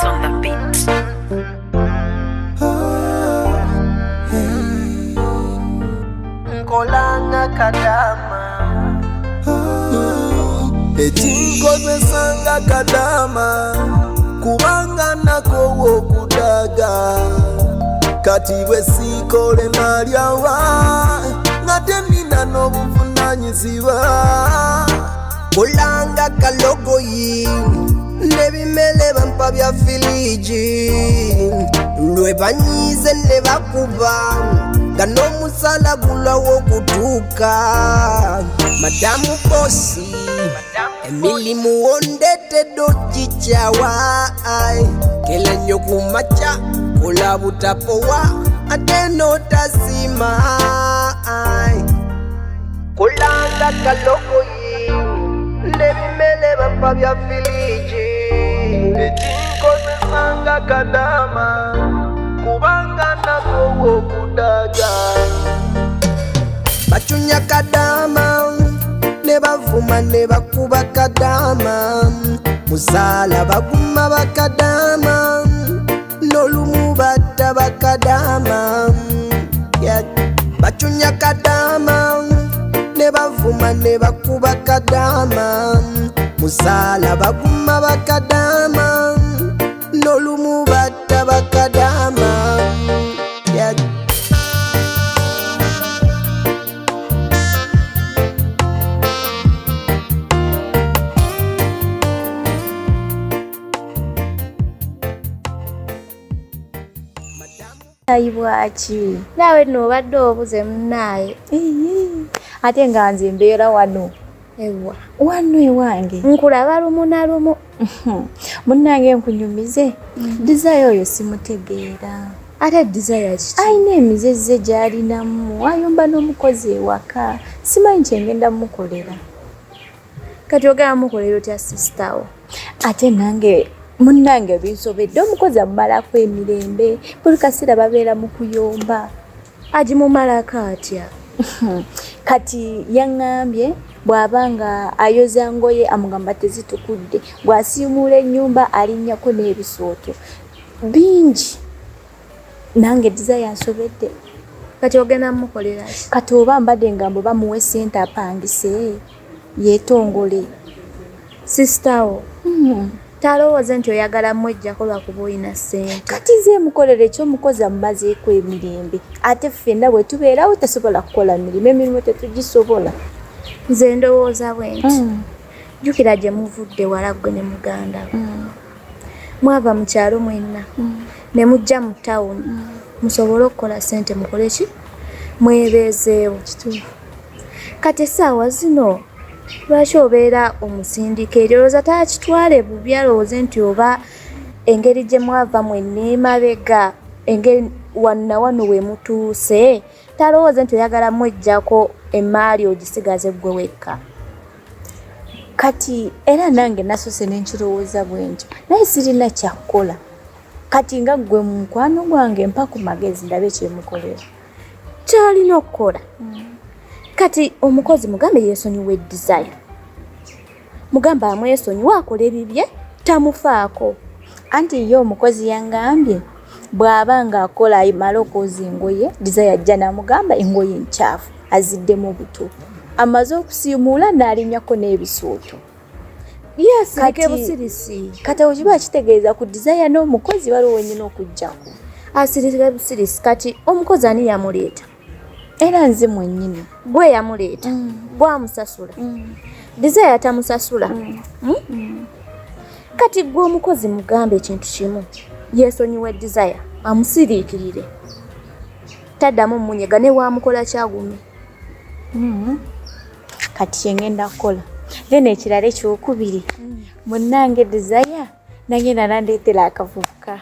on the beat. Nkolanga kadama. Ekinkozesanga kadama kubanga nakowa okudaga. Kati bwe siikole nalyawa nga tenina n'obuvunanyizibwa. Kolanga kalogoyi n'ebimele bampa bya filiji lwe banyiize ne bakuba nga n'omusala gulwawo okutuuka. Madamu bosi, emirimu wondetedde ogikyawa, kela nnyo ku makya kola butapowa ate n'otasiima. Kolanga kalogoyi n'ebimele bampa bya filiji. Ekinkozesanga kadama kubanga nakowa okudaga. Bacunya kadama ne bavuma ne bakuba kadama, musaala baguma bakadama n'olumu batta bakadama. Yeah. Bacunya kadama ne bavuma ne bakuba kadama, musaala baguma bakadama n'olumu batta bakadama. Yeah. Ayibwaki? Naawe nno obadde obuze munnaaye. Eyi, ate nga nze mbeera wano. Ewa. Wano ewange. Nkulaba lumu na lumu. Munnange nkunyumize. Desire oyo simutegeera. Ate Desire kiki? Alina emizezze gy'alinamu, ayomba n'omukozi ewaka. Simanyi kye ngenda mukolera. Kati ogenda mukolera otya sisita wo? Ate nange munnange binsobedde, omukozi amumalako emirembe, buli kaseera babeera mu kuyomba. Agimumalako atya? Kati yaŋŋambye bw'aba nga ayoza ngoye amugamba tezitukudde, bw'asiimuula ennyumba alinnyako n'ebisooto bingi. Nange Desire yansobedde. Kati ogenda mukolera ki? Kati oba mbadde nga mbu bamuwe ssente apangise yeetongole. Sisita wo talowooza nti oyagala mwejjako lwakuba olina ssente? Kati nze mukolera ekyomukozi amumazeeko emirembe, ate ffenna bwe tubeerawo tasobola kukola mirimu, emirimu tetugisobola. Nze ndowooza bwe nti jjukira gye muvudde wala ggwe ne muganda wo. Mwava mu kyalo mwenna ne mujja mu tawuni musobole okukola ssente mukole ki? Mwebeezeewo. Kati essaawa zino lwaki obeera omusindika eri? Olowooza taakitwale bubi, alowooze nti oba engeri gye mwava mwenna emabega, engeri wano na wano we mutuuse, talowooze nti oyagala mwejjako emmaali ogisigaze ggwe wekka? Kati era nange nasoose ne nkirowooza bwe ntyo, naye sirina kyakukola. Kati nga ggwe mukwano gwange mpa ku magezi ndabe kyemukolera. Kyalina okukola kati omukozi mugambe yeesonyiwe Desire, mugambe amwesonyiwe akole ebibye tamufaako. Anti ye omukozi yangambye bw'aba ng'akola amala okwoza engoye, Desire ajja n'amugamba engoye nkyafu aziddemu buto, amaze okusiimuula n'alinnyako n'ebisooto. Yeesirike busirisi. Kati awo kiba kitegeeza ku Desire n'omukozi waliwo wennyina okuggyako. Asirike busirisi. Kati omukozi ani yamuleeta? Era nze mwennyini. Gwe yamuleeta, gwamusasula. Desire tamusasula. Kati gwe omukozi mugambe ekintu kimu, yeesonyiwe Desire, amusiriikirire, taddamu munyega ne waamukola kyagume. Kati kyengenda kukola. Then ekirala ekyokubiri, munnange Desire nagenda nandeetera akavubuka.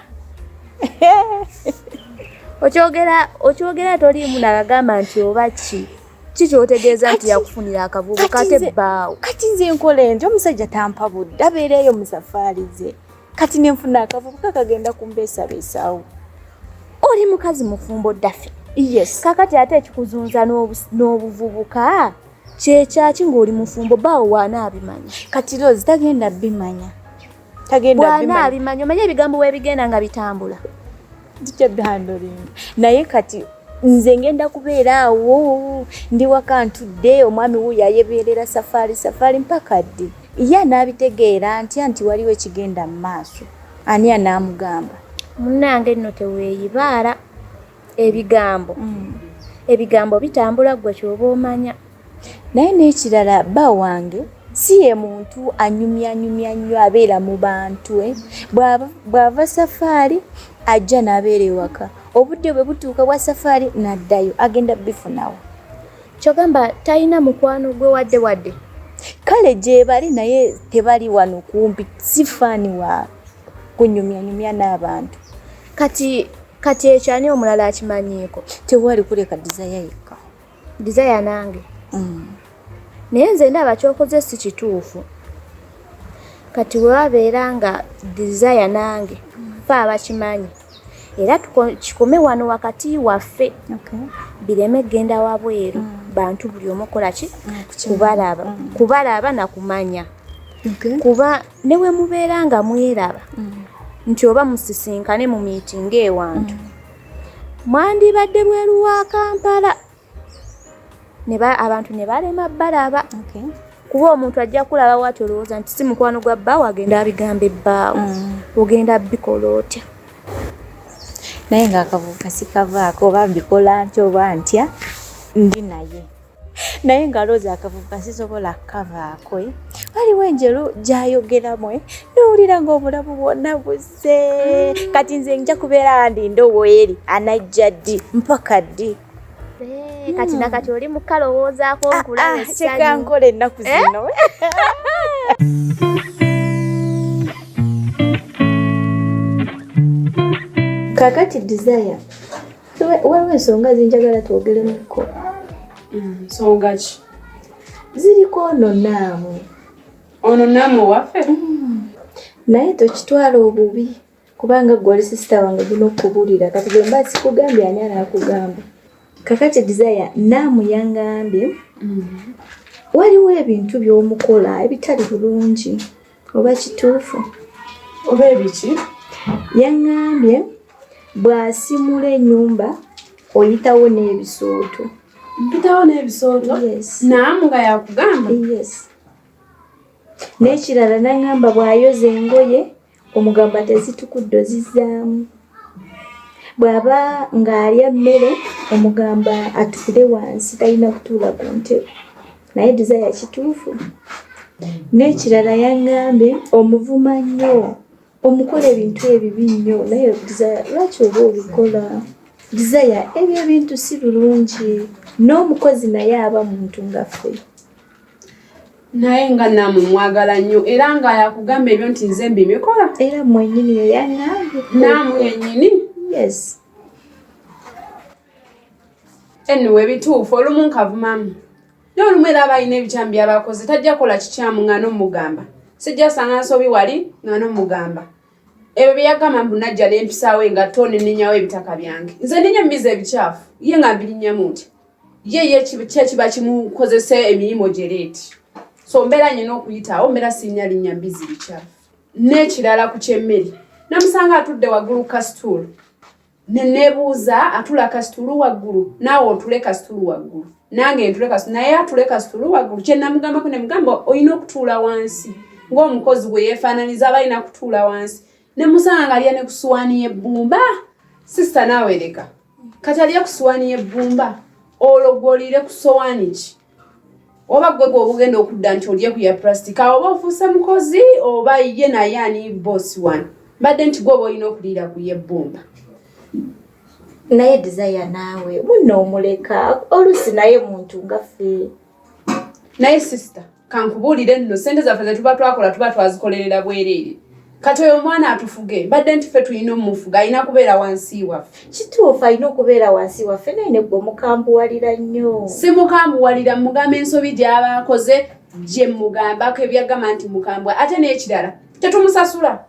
Okyogera toliimu nagagamba nti oba ki ki kyotegeeza nti yakufunira akavubuka ate bbaawo? Kati nze nkola enti omusajja tampa budde, abeereeyo mu safaari ze. Kati ne nfuna akavubuka kagenda kumbeesabeesaawo. Oli mukazi mufumbo Dafi. Yes. Kakati ate ekikuzunza n'obuvubuka kyekyaki ng'oli mufumbo? Bbaawo waanaabimanya? Kati Rose tagenda bimanya. Tagenda Bw'anaabimanya, omanye ebigambo weebigenda nga bitambula. Tujja bihandlinga. Naye kati nze ngenda kubeera awo ndi waka ntudde, omwami wuuyo ayebeerera safaari safaari mpaka ddi? Ye anaabitegeera ntya nti waliwo ekigenda mu maaso? Ani anaamugamba? Munnange nno teweeyibaala ebigambo. Ebigambo bitambula ggwe ky'oba omanya. Naye n'ekirala, bba wange si ye muntu anyumyanyumya nnyo, abeera mu bantu. Bw'ava safaari ajja n'abeera ewaka, obudde bwe butuuka bwa safaari n'addayo, agenda bifunawo. Kyogamba talina mukwano gwe wadde wadde? Kale gye bali naye tebali wano kumpi, si faani wa kunyumyanyumya n'abantu. Kati ekyo ani omulala akimanyiiko? Tewali kuleka Desire yekka. Desire nange. Naye nze ndaba ky'okoze si kituufu. Kati bwe wabeera nga Desire nange ffe abakimanyi, era kikome wano wakati waffe. Bireme genda wabweru, bantu buli omu okola ki? Kubalaba. Kubalaba na kumanya. Kuba ne bwe mubeera nga mweraba nti oba musisinkane mu miitinga ewantu, mwandibadde bweru wa Kampala. Abantu ne balema balaba. Kuba omuntu ajja kulaba bw'atyo olowooza nti si mukwano gwa bbaawo, agenda abigamba ebbaawo. Ogenda bikola otya? Naye ng'akavubuka sikavaako, oba mbikola ntya oba ntya, ndi naye. Naye nga lowooza akavubuka sisobola kukavaako. Waliwo enjero gy'ayogeramu, n'owulira ng'obulamu bwonna buzze. Kati nze nja kubeera ndi ndowo eri, anajja ddi mpaka ddi? Kati nakati oli mu kalowoozaako nkulaba essanyu. Kyeka nkola ennaku zino. Kaakati Desire, waliwo ensonga zinjagala twogeremukko. Nsonga ki? Ziriko ono Naamu. Ono Naamu waffe? Naye tokitwala obubi kubanga ggwe oli sisita wange guna okukubulira. Kati bwe mba sikugambye ani anaakugamba? Kakati Desire, Naamu yangambye waliwo ebintu by'omukola ebitali bulungi, oba kituufu? Oba ebiki? Yangambye bw'asimula ennyumba oyitawo n'ebisooto. Mpitawo n'ebisooto? Yes. Naamu nga yakugamba? Yes. N'ekirala n'angamba bw'ayoza engoye omugamba tezitukudde ozizzaamu. Bw'aba ng'alya mmere omugamba atuule wansi, talina kutuula ku ntebe. Naye Desire kituufu. N'ekirala yangambye omuvuma nnyo, omukola ebintu ebibi nnyo. Naye Desire lwaki oba obikola? Desire ebyo ebintu si bulungi, n'omukozi naye aba muntu nga ffe. Naye nga Naamu mwagala nnyo era nga yakugamba ebyo nti nze mbimikola. Era mwennyini ye yangambye. Naamu yennyini? Yes. Anyway, bituufu olumu nkavumamu. Naye olumu era aba alina ebikyamu by'abakoze, tajja kukola kikyamu nga n'omugamba. Sijja sanga nsobi wali nga n'omugamba. Ebyo bye yagamba mbu najja ne mpisaawo engatto ne nninnyawo ebitaka byange. Nze nninnya mbiza ebikyafu, ye nga mbirinnyamu ntya? Ye ki ekiba kimukozesa emirimu gye leeti. So mbeera nnina okuyitaawo, mbeera sinnya linnya mbizi bikyafu. N'ekirala ku ky'emmere, namusanga atudde waggulu ku kasituulu. Ne neebuuza atula kasituulu waggulu, naawe otule kasituulu waggulu. Nange ntule kasituulu, naye atule kasituulu waggulu. Kye namugambako ne mugamba olina okutuula wansi. Ng'omukozi bwe yeefaananiza aba alina kutuula wansi. Ne musanga ng'alya ne ku ssuwaani y'ebbumba. Sisita naawe leka. Kati alya ku ssuwaani y'ebbumba, olwo gw'oliire ku ssowaani ki? Oba ggwe gw'oba ogenda okudda nti olye ku ya plastic, awo oba ofuuse mukozi oba ye naye ani boss wano. Mbadde nti gwe oba olina okuliira ku y'ebbumba. Naye Desire naawe munno omuleka oluusi naye muntu nga ffe. Naye sisita kankubuulire nno ssente zaffe ze tuba twakola tuba twazikolerera bwereere. Kati oyo omwana atufuge, mbadde nti ffe tulina omufuga, alina kubeera wansi waffe. Kituufu alina okubeera wansi waffe, naye ne ggwe omukambuwalira nnyo. Simukambuwalira, mmugamba ensobi gy'aba akoze gye mmugambako ebyagamba nti mukambwe. Ate n'ekirala tetumusasula.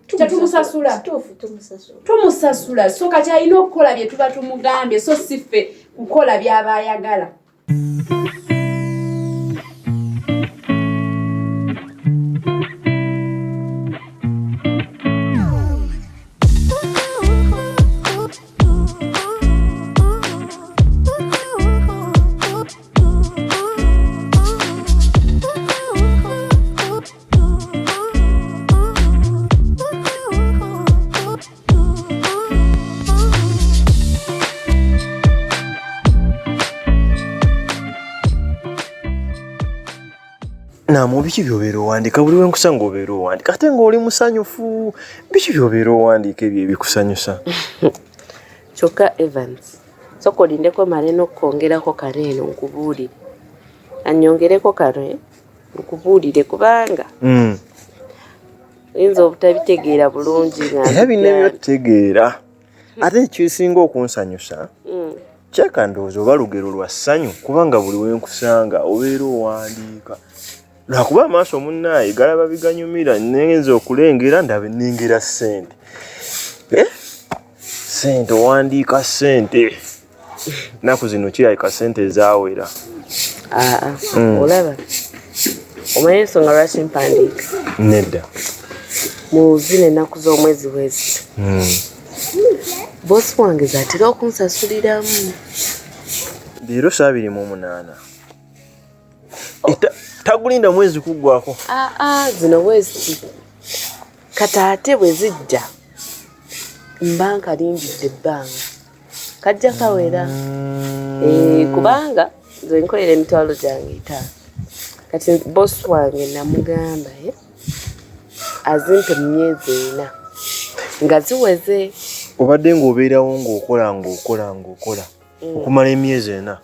Tetumusasula. Kituufu tumusasula. Tumusasula, so kati alina okukola bye tuba tumugambye, so si ffe kukola by'aba ayagala. Namu biki by'obeera owandiika buli wenkusanga obeera owandiika ate ng'oli musanyufu biki by'obeera owandiika ebyo ebikusanyusa? Kyokka Evans, sooka olindeko male n'okukwongerako kano eno nkubuulire. Annyongereko kano eh, nkubuulire kubanga oyinza obutabitegeera bulungi nga Era bino ebyotutegeera ate ekisinga okunsanyusa kyeka ndowooza oba lugero lwa ssanyu kubanga buli wenkusanga obeera owandiika lwakuba amaaso munnaaye galaba biganyumira nenza okulengera ndaba ennengera ssente. Eh? Ssente owandiika ssente nnaku zino kirabika ssente zaawera. Aa, olaba omanyi ensonga lwaki mpandiika? Nedda. Mu zino ennaku z'omwezi bweziti boosi wange z'atera okunsasuliramu. Leero saa 28. Tagulinda mwezi kuggwako. Aa, zino bweziti kati ate bwe zijja mba nkalindidde ebbanga kajja kawera. Kubanga nze nkolera emitwalo gyange 5 kati bosi wange namugamba azimpe mu myezi 4 nga ziweze. Obadde ng'obeerawo ng'okola ng'okola ng'okola okumala emyezi 4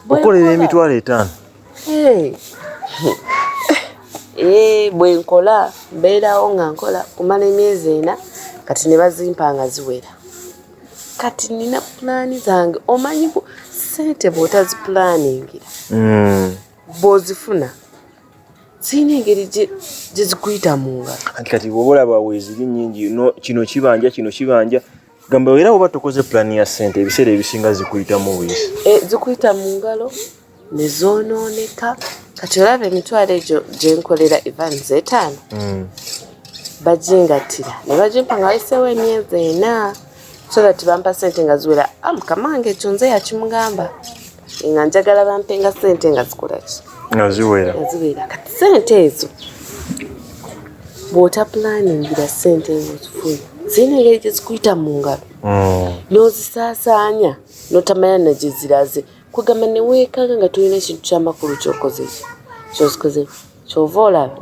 okolera emitwalo 5. Bwe nkola mbeerawo nga nkola kumala emyezi 4 kati ne bazimpa nga ziwera. Kati nina pulaani zange omanyi ssente bw'otazipulaaningira bw'ozifuna zirina engeri gye zikuyita mu ngalo. Anti kati bw'oba olaba weeziri nnyingi kino kibanja kino kibanja gamba era oba tokoze pulaani ya ssente ebiseera ebisinga zikuyitamu buyisi. Zikuyita mu ngalo ne zoonooneka. Kati olaba emitwalo egyo gye nkolera Evans 5 bagingattira ne bagimpa nga wayiseewo emyezi 4 so that bampa ssente nga ziwera. Mukama wange ekyo nze yakimugamba nga njagala bampenga ssente nga zikola ki? Nga ziwera. Nga ziwera. Kati ssente ezo bw'otapulaningira ssente ng'ozifunye zirina engeri gye zikuyita mu ngalo n'ozisaasaanya n'otamanya na gye ziraze. Kugamba ne weekanga nga tolina kintu ky'amakulu ky'okoze ky'ozikoze ky'ova olaba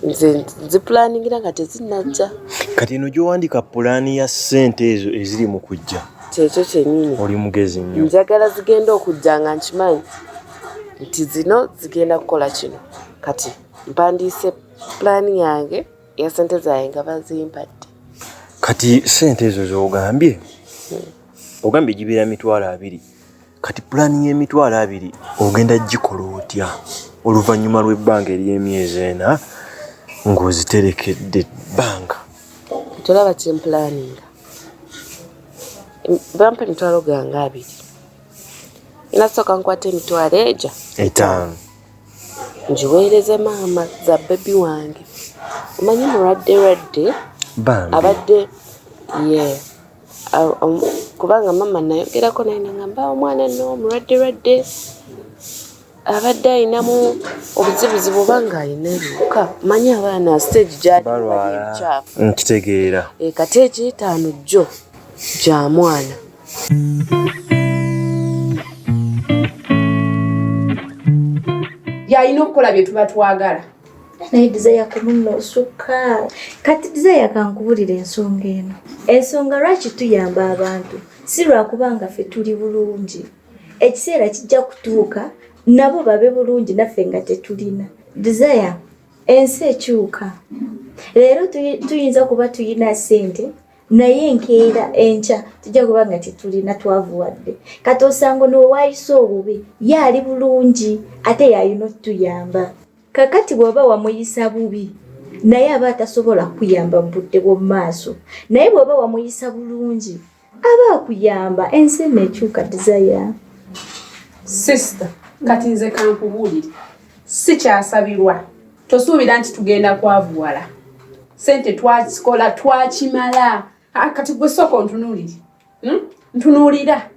nze nzipulaningira nga tezinnajja. Kati eno gy'owandiika pulaani ya ssente ezo eziri mu kujja. Kyekyo kyennyini. Oli mugezi nnyo. Njagala zigenda okujja nga nkimanyi nti zino zigenda kukola kino. Kati mpandiise pulaani yange eya ssente zange nga bazimpadde. Kati ssente ezo z'ogambye ogambye gibeera mitwalo 20. Kati pulaani y'emitwalo 20 ogenda gikola otya oluvannyuma lw'ebbanga ery'emyezi 4 ng'oziterekedde bbanga? Tolaba kye mpulaaninga. Bampa emitwalo gange 20. Nasooka nkwata emitwalo egyo 5 ngiweereze maama za bebi wange. Omanyi mulwadde lwadde abadde ye kubanga mama nayogerako naye nangamba omwana nno mulwadde lwadde abadde ayinamu obuzibuzibu oba ng'alina ebiwuka. Omanyi abaana stage gy'ali ebikyafu. Nkitegeera. Kati ekyetaano jjo gya mwana. Yalina okukola bye tuba twagala. Naye Desire ku munno osukka. Kati Desire kankubulira ensonga eno. Ensonga lwaki tuyamba abantu si lwakubanga ffe tuli bulungi. Ekiseera kijja kutuuka nabo babe bulungi naffe nga tetulina. Desire ensi ekyuka. Leero tuyinza kuba tuyina ssente naye enkeera enkya tujja kuba nga tetulina twavuwadde. Kati osanga ono waayise obubi ye ali bulungi ate y'alina otuyamba. Kakati bw'oba wamuyisa bubi naye aba atasobola kukuyamba mu budde bw'omu maaso. Naye bw'oba wamuyisa bulungi aba akuyamba. Ensi eno ekyuka Desire. Sister, kati nze kankubuulire sikyasabirwa. Tosuubira nti tugenda kwavuwala. Ssente twakikola twakimala. Kati gwe sooka ontunuulire. Ntunuulira.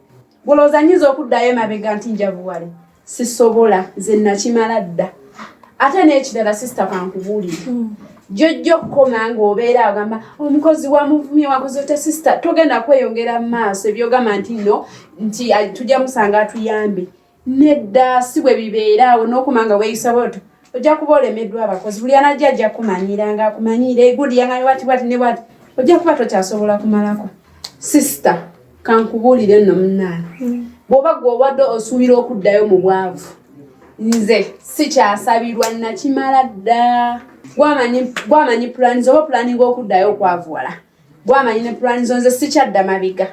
Golowooza nnyinza okuddayo emabega nti njavuwale. Sisobola, nze nakimala dda. Ate n'ekirala sister kankubuulire. Jjojja okukoma ng'obeera agamba omukozi wamuvumye wakoze otya sister togenda kweyongera mu maaso ebyogamba nti nno nti tujja musanga atuyambe. Nedda, si bwe bibeera awo n'okuma nga weeyisa bw'otyo. Ojja kuba olemeddwa abakozi. Buli anajja ajja kumanyiira ng'akumanyiira egundi yangaye bwati bwati ne bwati. Ojja kuba tokyasobola kumalako. Sisita, kankubuulire nno munnaange. Bw'oba ggwe obadde osuubira okuddayo mu bwavu, nze sikyasabirwa nakimala dda. Gwamanyi pulaani zo, oba pulaaninga okuddayo okwavuwala. Gwamanyi ne pulaani zo, nze sikyadda mabega.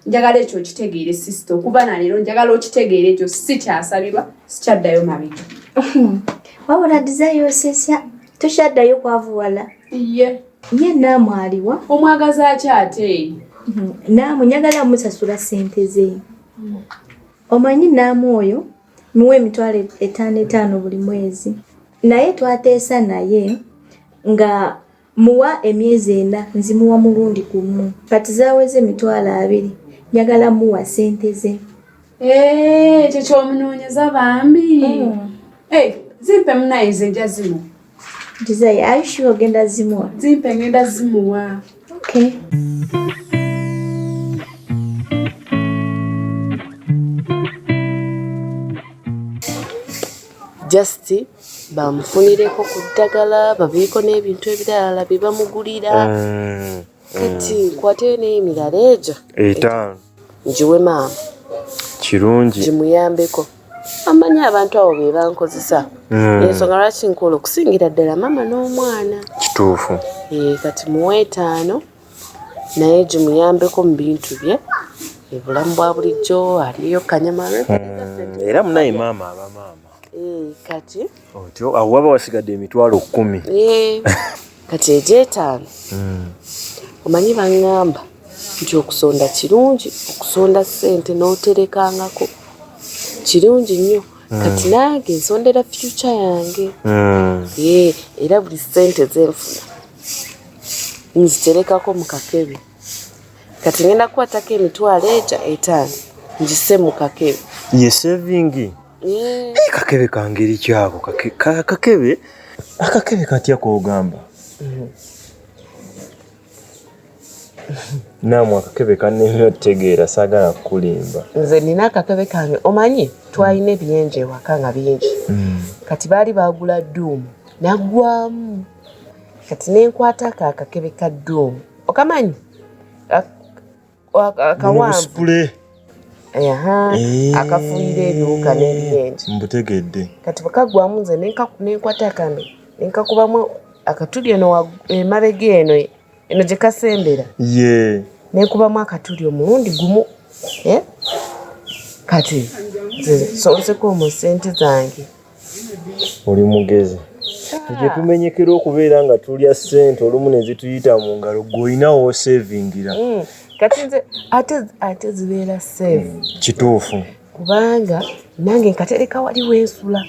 Njagala ekyo okitegeere sisita, okuva na leero njagala okitegeere ekyo, sikyasabirwa, sikyaddayo mabega. Wabula Desire osesa, tokyaddayo kwavuwala. Ye. Ye Naamu aliwa? Omwagaza ki ate? Naamu njagala musasula ssente ze. Omanyi Naamu oyo muwa 5,000 buli mwezi. Naye twateesa naye nga muwa emyezi 4, nzimuwa mulundi gumu. Kati zaaweze 20,000, njagala muwa ssente ze. Ekyo ky'omunoonyeza bambi. Zimpe munnaye, nze nja zimuwa. Desire, are you sure ogenda zimuwa? Zimpe ngenda zimuwa. Okay. Just bamufunireko ku ddagala, babeeko n'ebintu ebirala bye bamugulira. Kati nkwateyo n'emirala egyo 5 ngiwe maama. Kirungi. Gimuyambeko. Amanyi abantu abo be bankozesa. Ensonga lwaki nkola okusingira ddala maama n'omwana. Kituufu. Kati muwe 5 naye gimuyambeko mu bintu bye. Obulamu bwa bulijjo aliyo kanyama. Era munaye maama aba maama. Kati otyo awo waba wasigadde 10,000. Kati egyo 5. Omanyi baŋŋamba nti okusonda kirungi, okusonda ssente n'oterekangako kirungi nnyo. Kati nange nsondera future yange. Era buli ssente zenfuna nziterekako mu kakebe. Kati ngenda kukwatako 5,000 ngisse mu kakebe. Ye saving. Kakebe kangeri kyako, kakebe akakebe katya k'ogamba? Naamu akakebe kannemye otegeera, saagala kukulimba. Nze nina akakebe kange, omanyi twalina ebiyenje ewaka nga bingi. Kati baali baagula dduumu naggwamu. Kati ne nkwatako akakebe ka dduumu. Okamanyi? Akawanvu. Akafuuyira ebiwuka n'ebiyenje. Mbutegedde. Kati bwe kaggwamu nze ne nkwata akambe, ne nkakubamu akatuli eno emabega eno, eno gye kasembera. Ye. Ne nkubamu akatuli omulundi gumu. Kati nze nsonseko mu ssente zange. Oli mugezi. Gye tumenyekera okubeera nga tulya ssente olumu ne zituyita mu ngalo, ggwe olina w'osevingira. Kati nze ate zibeera safe. Kituufu. Kubanga nange nkatereka wali w'ensula.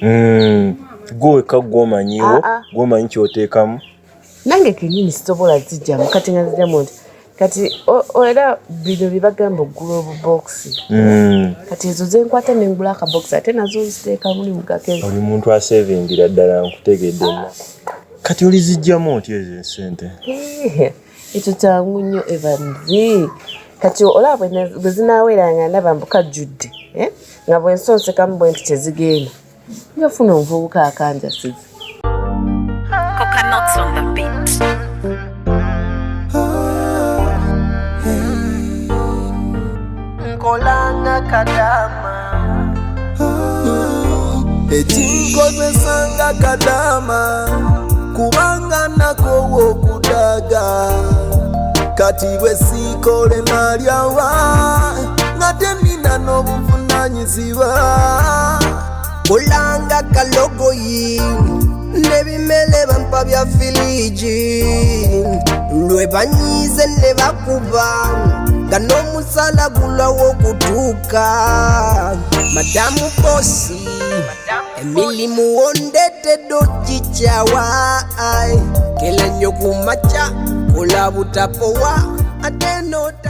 Ggwe wekka gw'omanyiwo, gw'omanyi ky'oteekamu. Nange kennyini sisobola zijjamu, kati nga nzijjamu nti kati era bino bye bagamba okugula obubokisi. Kati ezo ze nkwata ne ngula akabokisi ate nazo nziteeka muli mu kakebe. Oli muntu asevingira ddala, nkutegedde nna. Kati olizijjamu otya ezo essente? Ekyo kyangu nnyo Evans. Kati olaba bwe zinaawera nga ndaba mbu kajjudde, nga bwe nsonsekamu bwe nti tezigenda. Njafuna omuvubuka akanjasiza. Coconuts on the beat. Nkolanga kadama. Ekinkozesanga kadama kubanga nakowa okudaga. Kati bwe siikole nalyawa nga tennina n'obuvunaanyizibwa. Kolanga kalogoyi n'ebimere bampa bya filiji lwe banyiize ne bakuba nga n'omusala gulwawo okutuuka. Madamu Bosi emirimu wondeetedde ogikyawa, kera nnyo ku makya kola butapowa ate n'ota.